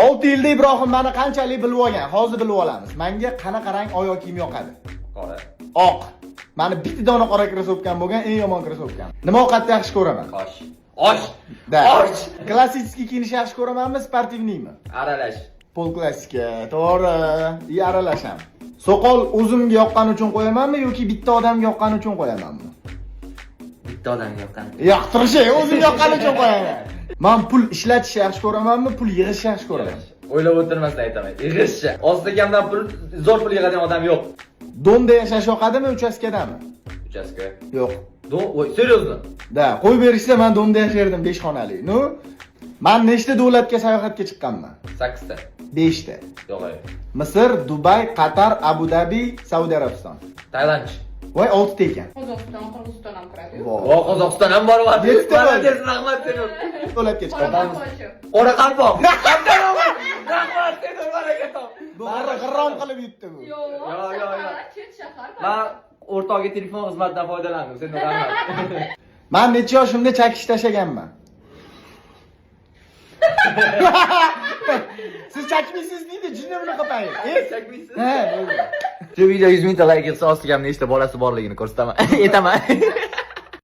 6 yilda Ibrohim mani qanchalik bilib olgan, hozir bilib olamiz. Menga qanaqa rang oyoq kiyim yoqadi? Qora. Oq. Mani bitta dona qora krossovkam bo'lgan, eng yomon krossovkam. Nima ovqatni yaxshi ko'raman? Osh. Osh. Да. Osh. Klassik kiyinishni yaxshi ko'ramanmi, спортивный mi? Aralash. Pol klassika, to'g'ri. И aralasham. Soqol o'zimga yoqqani uchun qo'yamanmi yoki bitta odamga yoqqani uchun qo'yamanmi? Bitta odamga yoqqan. Yoqtirishi, o'zimga yoqqani uchun qo'yaman. Man pul ishlatishni yaxshi ko'ramanmi, pul yig'ishni yaxshi ko'raman? O'ylab o'tirmasdan aytaman. Yig'ishchi. Ozda kamdan pul, zo'r pul yig'adigan odam yo'q. Дом da yashash yoqadimi, uchastkadami? Uchastka. Yo'q. Дом, voy, серьезно? Да, qo'yib berishsa, man дом da yashardim, 5 xonali. Ну, man nechta davlatga sayohatga chiqqanman? 8 ta. 5 ta. Yo'q, ey. Misr, Dubay, Qatar, Abu Dabi, Saudiya Arabiston. Tailand. Voy, 6 ta ekan. Qozog'iston, Qirg'iziston ham kiradi-yu. Vo. Vo, Qozog'iston ham bor. Yettita bo'ldi. Молодец, rahmat, Senur. Davlatga chiqqan. Qoraqalpoqchi. Qoraqalpoq. Rahmat, Senur, baraka top. Bu g'irrom qilib yutdi bu. Yo'q, Yo'q, yo'q, yo'q. shahar, chet shahar. Man o'rtog'i telefon xizmatidan foydalandim. Senur, rahmat. Man necha yoshimda chakish tashlaganman? Siz chakmaysiz deydi, jinni bunaqa payt. E? Chakmaysiz. Ha, bo'ldi. Shu video 100 mingta layk yig'sa, ostiga nechta bolasi borligini ko'rsataman. Aytaman.